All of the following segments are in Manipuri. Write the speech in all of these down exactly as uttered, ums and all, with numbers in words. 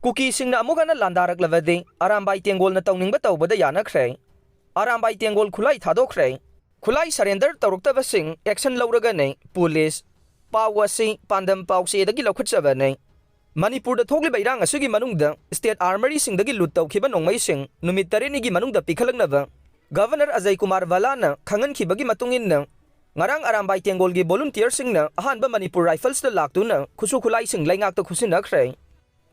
ꯀꯨꯀꯤꯁꯤꯡꯅ ꯑꯃꯨꯛ ꯍꯟꯅ ꯂꯥꯟꯗꯥꯔꯛꯂꯕꯗꯤ ꯑꯔꯥꯝꯕꯥꯏ ꯇꯦꯡꯒꯣꯜꯅ ꯇꯧꯅꯤꯡꯕ ꯇꯧꯕꯗ ꯌꯥꯅꯈ꯭ꯔꯦ꯫ ꯑꯔꯥꯝꯕꯥꯏ ꯇꯦꯡꯒꯣꯜ ꯈꯨꯠꯂꯥꯏ ꯊꯥꯗꯣꯛꯈ꯭ꯔꯦ꯫ ꯈꯨꯠꯂꯥꯏ surrender ꯇꯧꯔꯛꯇꯕꯁꯤꯡ action ꯂꯧꯔꯒꯅꯤ ꯄꯨꯂꯤꯁ꯫ ꯄꯥꯎ ꯑꯁꯤ ꯄꯥꯟꯗꯝ ꯄꯥꯎꯆꯦꯗꯒꯤ ꯂꯧꯈꯠꯆꯕꯅꯤ꯫ ꯃꯅꯤꯄꯨꯔꯗ ꯊꯣꯛꯂꯤꯕ ꯏꯔꯥꯡ ꯑꯁꯤꯒꯤ ꯃꯅꯨꯡꯗ state armouryꯁꯤꯡꯗꯒꯤ ꯂꯨꯠ ꯇꯧꯈꯤꯕ ꯅꯣꯡꯃꯩꯁꯤꯡ ꯅꯨꯃꯤꯠ ꯇꯔꯦꯠꯅꯤꯒꯤ ꯃꯅꯨꯡꯗ ꯄꯤꯈꯠꯂꯛꯅꯕ Governor ꯑꯖꯌ ꯀꯨꯃꯥꯔ ꯚꯜꯂꯥꯅ ꯈꯪꯍꯟꯈꯤꯕꯒꯤ ꯃꯇꯨꯡ ꯏꯟꯅ, ꯉꯔꯥꯡ ꯑꯔꯥꯝꯕꯥꯏ ꯇꯦꯡꯒꯣꯜꯒꯤ volunteerꯁꯤꯡꯅ ꯑꯍꯥꯟꯕ ꯃꯅꯤꯄꯨꯔ Riflesꯇ ꯂꯥꯛꯇꯨꯅ ꯈꯨꯠꯁꯨ ꯈꯨꯠꯂꯥꯏꯁꯤꯡ ꯂꯩꯉꯥꯛꯇ ꯈꯨꯠꯁꯤꯟꯅꯈ꯭ꯔꯦ꯫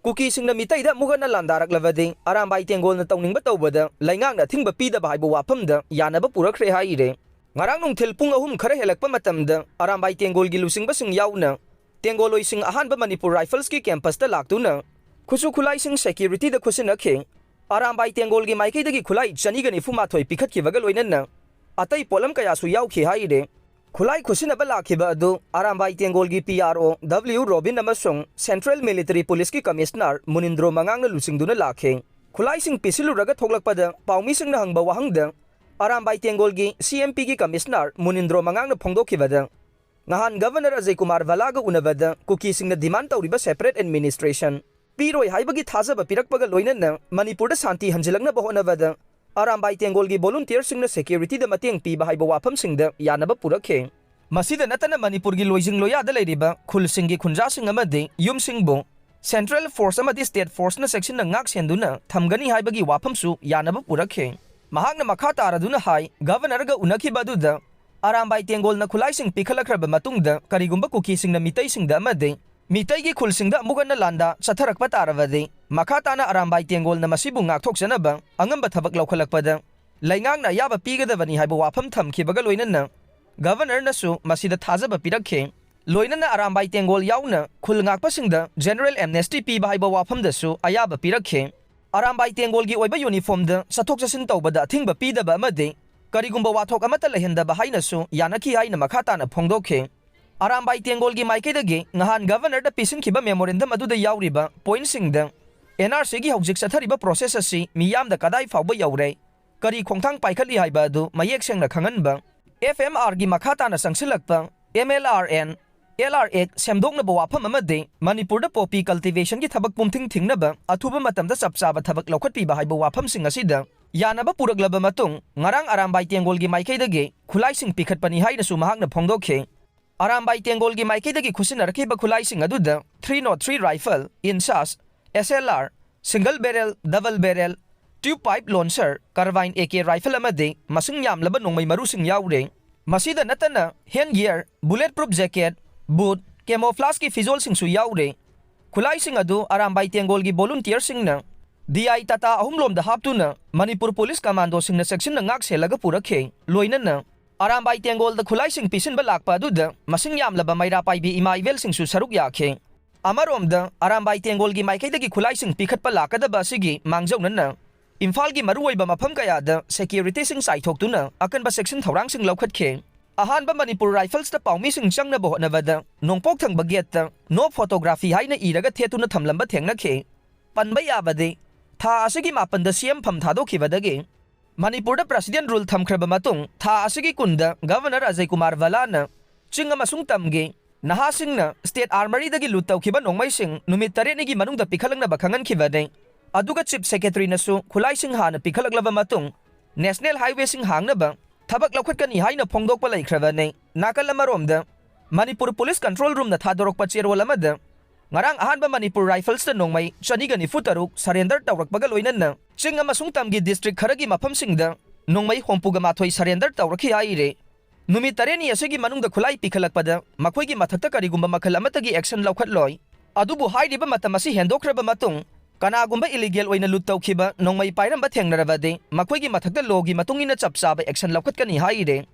ꯀꯨꯀꯤꯁꯤꯡꯅ ꯃꯤꯇꯩꯗ ꯑꯃꯨꯛ ꯍꯟꯅ ꯂꯥꯟꯗꯥꯔꯛꯂꯕꯗꯤ ꯑꯔꯥꯝꯕꯥꯏ ꯇꯦꯡꯒꯣꯜꯅ ꯇꯧꯅꯤꯡꯕ ꯇꯧꯕꯗ ꯂꯩꯉꯥꯛꯅ ꯑꯊꯤꯡꯕ ꯄꯤꯗꯕ ꯍꯥꯏꯕ ꯋꯥꯐꯝꯗ ꯌꯥꯅꯕ ꯄꯨꯔꯛꯈ꯭ꯔꯦ ꯍꯥꯏꯔꯦ꯫ ꯉꯔꯥꯡ ꯅꯨꯡꯊꯤꯜ ꯄꯨꯡ ꯑꯍꯨꯝ ꯈꯔ ꯍꯦꯜꯂꯛꯄ ꯃꯇꯝꯗ ꯑꯔꯥꯝꯕꯥꯏ ꯇꯦꯡꯒꯣꯜꯒꯤ ꯂꯨꯆꯤꯡꯕꯁꯤꯡ ꯌꯥꯎꯅ ꯇꯦꯡꯒꯣꯜꯂꯣꯏꯁꯤꯡ ꯑꯍꯥꯟꯕ ꯃꯅꯤꯄꯨꯔ Riflesꯀꯤ campusꯇ ꯂꯥꯛꯇꯨꯅ ꯈꯨꯠꯁꯨ ꯈꯨꯠꯂꯥꯏꯁꯤꯡ securityꯗ ꯈꯨꯠꯁꯤꯟꯅꯈꯤ꯫ ꯑꯔꯥꯝꯕꯥꯏ ꯇꯦꯡꯒꯣꯜꯒꯤ ꯃꯥꯏꯀꯩꯗꯒꯤ ꯈꯨꯠꯂꯥꯏ ꯆꯅꯤꯒ ꯅꯤꯐꯨ ꯃꯥꯊꯣꯏ ꯄꯤꯈꯠꯈꯤꯕꯒ ꯂꯣꯏꯅꯅ ꯑꯇꯩ ꯄꯣꯠꯂꯝ ꯀꯌꯥꯁꯨ ꯌꯥꯎꯈꯤ ꯍꯥꯏꯔꯦ꯫ ꯈꯨꯠꯂꯥꯏ ꯈꯨꯠꯁꯤꯟꯅꯕ ꯂꯥꯛꯈꯤꯕ ꯑꯗꯨ ꯑꯔꯥꯝꯕꯥꯏ ꯇꯦꯡꯒꯣꯜꯒꯤ P R O W Robin ꯑꯃꯁꯨꯡ Central Military Policeꯀꯤ Commissioner ꯃꯨꯅꯤꯟꯗ꯭ꯔꯣ ꯃꯉꯥꯡꯅ ꯂꯨꯆꯤꯡꯗꯨꯅ ꯂꯥꯛꯈꯤ꯫ ꯈꯨꯠꯂꯥꯏꯁꯤꯡ ꯄꯤꯁꯤꯜꯂꯨꯔꯒ ꯊꯣꯛꯂꯛꯄꯗ ꯄꯥꯎꯃꯤꯁꯤꯡꯅ ꯍꯪꯕ ꯋꯥꯍꯪꯗ Arambai ꯇꯦꯡꯒꯣꯜꯒꯤ C M Pꯒꯤ Commissioner Munindro ꯃꯉꯥꯡꯅ ꯐꯣꯡꯗꯣꯛꯈꯤꯕꯗ, ꯉꯍꯥꯟ Governor ꯑꯖꯌ ꯀꯨꯃꯥꯔ ꯚꯜꯂꯥꯒ ꯎꯅꯕꯗ ꯀꯨꯀꯤꯁꯤꯡꯅ demand ꯇꯧꯔꯤꯕ separate administration ꯄꯤꯔꯣꯏ ꯍꯥꯏꯕꯒꯤ ꯊꯥꯖꯕ ꯄꯤꯔꯛꯄꯒ ꯂꯣꯏꯅꯅ ꯃꯅꯤꯄꯨꯔꯗ ꯁꯥꯟꯇꯤ ꯍꯟꯖꯤꯜꯂꯛꯅꯕ ꯍꯣꯠꯅꯕꯗ ꯑꯔꯥꯝꯕꯥꯏ ꯇꯦꯡꯒꯣꯜꯒꯤ volunteerꯁꯤꯡꯅ securityꯗ ꯃꯇꯦꯡ ꯄꯤꯕ ꯍꯥꯏꯕ ꯋꯥꯐꯝꯁꯤꯡꯗ ꯌꯥꯅꯕ ꯄꯨꯔꯛꯈꯤ꯫ ꯃꯁꯤꯗ ꯅꯠꯇꯅ ꯃꯅꯤꯄꯨꯔꯒꯤ ꯂꯣꯏꯖꯤꯡ ꯂꯣꯌꯥꯗ ꯂꯩꯔꯤꯕ ꯈꯨꯜꯁꯤꯡꯒꯤ ꯈꯨꯟꯖꯥꯁꯤꯡ ꯑꯃꯗꯤ ꯌꯨꯝꯁꯤꯡꯕꯨ central force ꯑꯃꯗꯤ state forceꯅ ꯆꯦꯛꯁꯤꯟꯅ ꯉꯥꯛ ꯁꯦꯟꯗꯨꯅ ꯊꯝꯒꯅꯤ ꯍꯥꯏꯕꯒꯤ ꯋꯥꯐꯝꯁꯨ ꯌꯥꯅꯕ ꯄꯨꯔꯛꯈꯤ꯫ ꯃꯍꯥꯛꯅ ꯃꯈꯥ ꯇꯥꯔꯗꯨꯅ ꯍꯥꯏ, Governorꯒ ꯎꯅꯈꯤꯕ ꯑꯗꯨꯗ ꯑꯔꯥꯝꯕꯥꯏ ꯇꯦꯡꯒꯣꯜꯅ ꯈꯨꯠꯂꯥꯏꯁꯤꯡ ꯄꯤꯈꯠꯂꯛꯈ꯭ꯔꯕ ꯃꯇꯨꯡꯗ ꯀꯔꯤꯒꯨꯝꯕ ꯀꯨꯀꯤꯁꯤꯡꯅ ꯃꯤꯇꯩꯁꯤꯡꯗ ꯑꯃꯗꯤ ꯃꯤꯇꯩꯒꯤ ꯈꯨꯜꯁꯤꯡꯗ ꯑꯃꯨꯛ ꯍꯟꯅ ꯂꯥꯟꯗꯥ ꯆꯠꯊꯔꯛꯄ ꯇꯥꯔꯕꯗꯤ, ꯃꯈꯥ ꯇꯥꯅ ꯑꯔꯥꯝꯕꯥꯏ ꯇꯦꯡꯒꯣꯜꯅ ꯃꯁꯤꯕꯨ ꯉꯥꯛꯊꯣꯛꯆꯅꯕ ꯑꯉꯝꯕ ꯊꯕꯛ ꯂꯧꯈꯠꯂꯛꯄꯗ ꯂꯩꯉꯥꯛꯅ ꯑꯌꯥꯕ ꯄꯤꯒꯗꯕꯅꯤ ꯍꯥꯏꯕ ꯋꯥꯐꯝ ꯊꯝꯈꯤꯕꯒ ꯂꯣꯏꯅꯅ Governorꯅꯁꯨ ꯃꯁꯤꯗ ꯊꯥꯖꯕ ꯄꯤꯔꯛꯈꯤ꯫ ꯂꯣꯏꯅꯅ ꯑꯔꯥꯝꯕꯥꯏ ꯇꯦꯡꯒꯣꯜ ꯌꯥꯎꯅ ꯈꯨꯜ ꯉꯥꯛꯄꯁꯤꯡꯗ general amnesty ꯄꯤꯕ ꯍꯥꯏꯕ ꯋꯥꯐꯝꯗꯁꯨ ꯑꯌꯥꯕ ꯄꯤꯔꯛꯈꯤ꯫ ꯑꯔꯥꯝꯕꯥꯏ ꯇꯦꯡꯒꯣꯜꯒꯤ ꯑꯣꯏꯕ uniformꯗ ꯆꯠꯊꯣꯛ ꯆꯠꯁꯤꯟ ꯇꯧꯕꯗ ꯑꯊꯤꯡꯕ ꯄꯤꯗꯕ ꯑꯃꯗꯤ ꯀꯔꯤꯒꯨꯝꯕ ꯋꯥꯊꯣꯛ ꯑꯃꯠꯇ ꯂꯩꯍꯟꯗꯕ ꯍꯥꯏꯅꯁꯨ ꯌꯥꯅꯈꯤ ꯍꯥꯏꯅ ꯃꯈꯥ ꯇꯥꯅ ꯐꯣꯡꯗꯣꯛꯈꯤ꯫ ꯑꯔꯥꯝꯕꯥꯏ ꯇꯦꯡꯒꯣꯜꯒꯤ ꯃꯥꯏꯀꯩꯗꯒꯤ ꯉꯍꯥꯟ Governorꯗ ꯄꯤꯁꯤꯟꯈꯤꯕ memorandum ꯑꯗꯨꯗ ꯌꯥꯎꯔꯤꯕ pointꯁꯤꯡꯗ N R Cꯒꯤ ꯍꯧꯖꯤꯛ ꯆꯠꯊꯔꯤꯕ process ꯑꯁꯤ ꯃꯤꯌꯥꯝꯗ ꯀꯗꯥꯏ ꯐꯥꯎꯕ ꯌꯧꯔꯦ, ꯀꯔꯤ ꯈꯣꯡꯊꯥꯡ ꯄꯥꯏꯈꯠꯂꯤ ꯍꯥꯏꯕ ꯑꯗꯨ ꯃꯌꯦꯛ ꯁꯦꯡꯅ ꯈꯪꯍꯟꯕ, F M Rꯒꯤ ꯃꯈꯥ ꯇꯥꯅ ꯆꯪꯁꯤꯜꯂꯛꯄ M L R N, L R ꯑꯦꯛ ꯁꯦꯝꯗꯣꯛꯅꯕ ꯋꯥꯐꯝ ꯑꯃꯗꯤ ꯃꯅꯤꯄꯨꯔꯗ ꯄꯣꯄꯤ ꯀꯜꯇꯤꯚꯦꯁꯟꯒꯤ ꯊꯕꯛ ꯄꯨꯝꯊꯤꯡ ꯊꯤꯡꯅꯕ ꯑꯊꯨꯕ ꯃꯇꯝꯗ ꯆꯞ ꯆꯥꯕ ꯊꯕꯛ ꯂꯧꯈꯠꯄꯤꯕ ꯍꯥꯏꯕ ꯋꯥꯐꯝꯁꯤꯡ ꯑꯁꯤꯗ ꯌꯥꯅꯕ ꯄꯨꯔꯛꯂꯕ ꯃꯇꯨꯡ, ꯉꯔꯥꯡ ꯑꯔꯥꯝꯕꯥꯏ ꯇꯦꯡꯒꯣꯜꯒꯤ ꯃꯥꯏꯀꯩꯗꯒꯤ ꯈꯨꯠꯂꯥꯏꯁꯤꯡ ꯄꯤꯈꯠꯄꯅꯤ ꯍꯥꯏꯅꯁꯨ ꯃꯍꯥꯛꯅ ꯐꯣꯡꯗꯣꯛꯈꯤ꯫ ꯑꯔꯥꯝꯕꯥꯏ ꯇꯦꯡꯒꯣꯜꯒꯤ ꯃꯥꯏꯀꯩꯗꯒꯤ ꯈꯨꯠꯁꯤꯟꯅꯔꯛꯈꯤꯕ ꯈꯨꯠꯂꯥꯏꯁꯤꯡ ꯑꯗꯨꯗ three nought three rifle, INSAS, S L R, single barrel, double barrel, tube pipe launcher, carbine A K rifle ꯑꯃꯗꯤ ꯃꯁꯤꯡ ꯌꯥꯝꯂꯕ ꯅꯣꯡꯃꯩ ꯃꯔꯨꯁꯤꯡ ꯌꯥꯎꯔꯦ꯫ ꯃꯁꯤꯗ ꯅꯠꯇꯅ hand gear, bullet proof jacket, boot, camouflageꯀꯤ ꯐꯤꯖꯣꯜꯁꯤꯡꯁꯨ ꯌꯥꯎꯔꯦ꯫ ꯈꯨꯠꯂꯥꯏꯁꯤꯡ ꯑꯗꯨ ꯑꯔꯥꯝꯕꯥꯏ ꯇꯦꯡꯒꯣꯜꯒꯤ ꯚꯣꯂꯨꯟꯇꯤꯌꯔꯁꯤꯡꯅ D I ꯇꯥꯇꯥ ꯑꯍꯨꯝꯂꯣꯝꯗ ꯍꯥꯞꯇꯨꯅ ꯃꯅꯤꯄꯨꯔ ꯄꯨꯂꯤꯁ ꯀꯃꯥꯟꯗꯣꯁꯤꯡꯅ ꯆꯦꯛꯁꯤꯟꯅ ꯉꯥꯛ ꯁꯦꯜꯂꯒ ꯄꯨꯔꯛꯈꯤ꯫ ꯂꯣꯏꯅꯅ ꯑꯔꯥꯝꯕꯥꯏ ꯇꯦꯡꯒꯣꯜꯗ ꯈꯨꯠꯂꯥꯏꯁꯤꯡ ꯄꯤꯁꯤꯟꯕ ꯂꯥꯛꯄ ꯑꯗꯨꯗ ꯃꯁꯤꯡ ꯌꯥꯝꯂꯕ ꯃꯩꯔꯥ ꯄꯥꯏꯕꯤ ꯏꯃꯥ ꯏꯕꯦꯜꯁꯤꯡꯁꯨ ꯁꯔꯨꯛ ꯌꯥꯈꯤ꯫ ꯑꯃꯔꯣꯝꯗ, ꯑꯔꯥꯝꯕꯥꯏ ꯇꯦꯡꯒꯣꯜꯒꯤ ꯃꯥꯏꯀꯩꯗꯒꯤ ꯈꯨꯠꯂꯥꯏꯁꯤꯡ ꯄꯤꯈꯠꯄ ꯂꯥꯛꯀꯗꯕ ꯑꯁꯤꯒꯤ ꯃꯥꯡꯖꯧꯅꯅ ꯏꯝꯐꯥꯜꯒꯤ ꯃꯔꯨꯑꯣꯏꯕ ꯃꯐꯝ ꯀꯌꯥꯗ ꯁꯦꯀ꯭ꯌꯨꯔꯤꯇꯤꯁꯤꯡ ꯆꯥꯏꯊꯣꯛꯇꯨꯅ ꯑꯀꯟꯕ ꯆꯦꯛꯁꯤꯟ ꯊꯧꯔꯥꯡꯁꯤꯡ ꯂꯧꯈꯠꯈꯤ꯫ ꯑꯍꯥꯟꯕ ꯃꯅꯤꯄꯨꯔ ꯔꯥꯏꯐꯜꯁꯇ ꯄꯥꯎꯃꯤꯁꯤꯡ ꯆꯪꯅꯕ ꯍꯣꯠꯅꯕꯗ ꯅꯣꯡꯄꯣꯛ ꯊꯪꯕ ꯒꯦꯠꯇ "No photography" ꯍꯥꯏꯅ ꯏꯔꯒ ꯊꯦꯠꯇꯨꯅ ꯊꯝꯂꯝꯕ ꯊꯦꯡꯅꯈꯤ꯫ ꯄꯟꯕ ꯌꯥꯕꯗꯤ, ꯊꯥ ꯑꯁꯤꯒꯤ ꯃꯥꯄꯟꯗ ꯁꯤ ꯑꯦꯝ ꯐꯝ ꯊꯥꯗꯣꯛꯈꯤꯕꯗꯒꯤ ꯃꯅꯤꯄꯨꯔꯗ ꯄ꯭ꯔꯁꯤꯗꯦꯟ ꯔꯨꯜ ꯊꯝꯈ꯭ꯔꯕ ꯃꯇꯨꯡ, ꯊꯥ ꯑꯁꯤꯒꯤ ꯀꯨꯟꯗ ꯒꯚꯔꯅꯔ ꯑꯖꯌ ꯀꯨꯃꯥꯔ ꯚꯜꯂꯥꯅ ꯆꯤꯡ ꯑꯃꯁꯨꯡ ꯇꯝꯒꯤ ꯅꯍꯥꯁꯤꯡꯅ ꯁ꯭ꯇꯦꯠ ꯑꯥꯔꯃꯔꯤꯗꯒꯤ ꯂꯨꯠ ꯇꯧꯈꯤꯕ ꯅꯣꯡꯃꯩꯁꯤꯡ ꯅꯨꯃꯤꯠ ꯇꯔꯦꯠꯅꯤꯒꯤ ꯃꯅꯨꯡꯗ ꯄꯤꯈꯠꯂꯛꯅꯕ ꯈꯪꯍꯟꯈꯤꯕꯅꯤ꯫ ꯑꯗꯨꯒ ꯆꯤꯐ ꯁꯦꯀ꯭ꯔꯦꯇꯔꯤꯅꯁꯨ ꯈꯨꯠꯂꯥꯏꯁꯤꯡ ꯍꯥꯟꯅ ꯄꯤꯈꯠꯂꯛꯂꯕ ꯃꯇꯨꯡ, ꯅꯦꯁꯅꯦꯜ ꯍꯥꯏꯋꯦꯁꯤꯡ ꯍꯥꯡꯅꯕ ꯊꯕꯛ ꯂꯧꯈꯠꯀꯅꯤ ꯍꯥꯏꯅ ꯐꯣꯡꯗꯣꯛꯄ ꯂꯩꯈ꯭ꯔꯕꯅꯤ꯫ ꯅꯥꯀꯜ ꯑꯃꯔꯣꯝꯗ, ꯃꯅꯤꯄꯨꯔ ꯄꯨꯂꯤꯁ ꯀꯟꯇ꯭ꯔꯣꯜ ꯔꯨꯝꯅ ꯊꯥꯗꯣꯔꯛꯄ ꯆꯦꯔꯣꯜ ꯑꯃꯗ, ꯉꯔꯥꯡ ꯑꯍꯥꯟꯕ ꯃꯅꯤꯄꯨꯔ ꯔꯥꯏꯐꯜꯁꯇ ꯅꯣꯡꯃꯩ ꯆꯅꯤꯒ ꯅꯤꯐꯨ ꯇꯔꯨꯛ ꯁꯔꯦꯟꯗꯔ ꯇꯧꯔꯛꯄꯒ ꯂꯣꯏꯅꯅ ꯆꯤꯡ ꯑꯃꯁꯨꯡ ꯇꯝꯒꯤ ꯗꯤꯁꯇ꯭ꯔꯤꯛ ꯈꯔꯒꯤ ꯃꯐꯝꯁꯤꯡꯗ ꯅꯣꯡꯃꯩ ꯍꯨꯝꯐꯨꯒ ꯃꯥꯊꯣꯏ ꯁꯔꯦꯟꯗꯔ ꯇꯧꯔꯛꯈꯤ ꯍꯥꯏꯔꯦ꯫ ꯅꯨꯃꯤꯠ ꯇꯔꯦꯠꯅꯤ ꯑꯁꯤꯒꯤ ꯃꯅꯨꯡꯗ ꯈꯨꯠꯂꯥꯏ ꯄꯤꯈꯠꯂꯛꯄꯗ ꯃꯈꯣꯏꯒꯤ ꯃꯊꯛꯇ ꯀꯔꯤꯒꯨꯝꯕ ꯃꯈꯜ ꯑꯃꯠꯇꯒꯤ ꯑꯦꯛꯁꯟ ꯂꯧꯈꯠꯂꯣꯏ꯫ ꯑꯗꯨꯕꯨ ꯍꯥꯏꯔꯤꯕ ꯃꯇꯝ ꯑꯁꯤ ꯍꯦꯟꯗꯣꯛꯈ꯭ꯔꯕ ꯃꯇꯨꯡ ꯀꯅꯥꯒꯨꯝꯕ ꯏꯂꯤꯒꯦꯜ ꯑꯣꯏꯅ ꯂꯨꯠ ꯇꯧꯈꯤꯕ ꯅꯣꯡꯃꯩ ꯄꯥꯏꯔꯝꯕ ꯊꯦꯡꯅꯔꯕꯗꯤ ꯃꯈꯣꯏꯒꯤ ꯃꯊꯛꯇ ꯂꯣꯒꯤ ꯃꯇꯨꯡ ꯏꯟꯅ ꯆꯞ ꯆꯥꯕ ꯑꯦꯛꯁꯟ ꯂꯧꯈꯠꯀꯅꯤ ꯍꯥꯏꯔꯦ꯫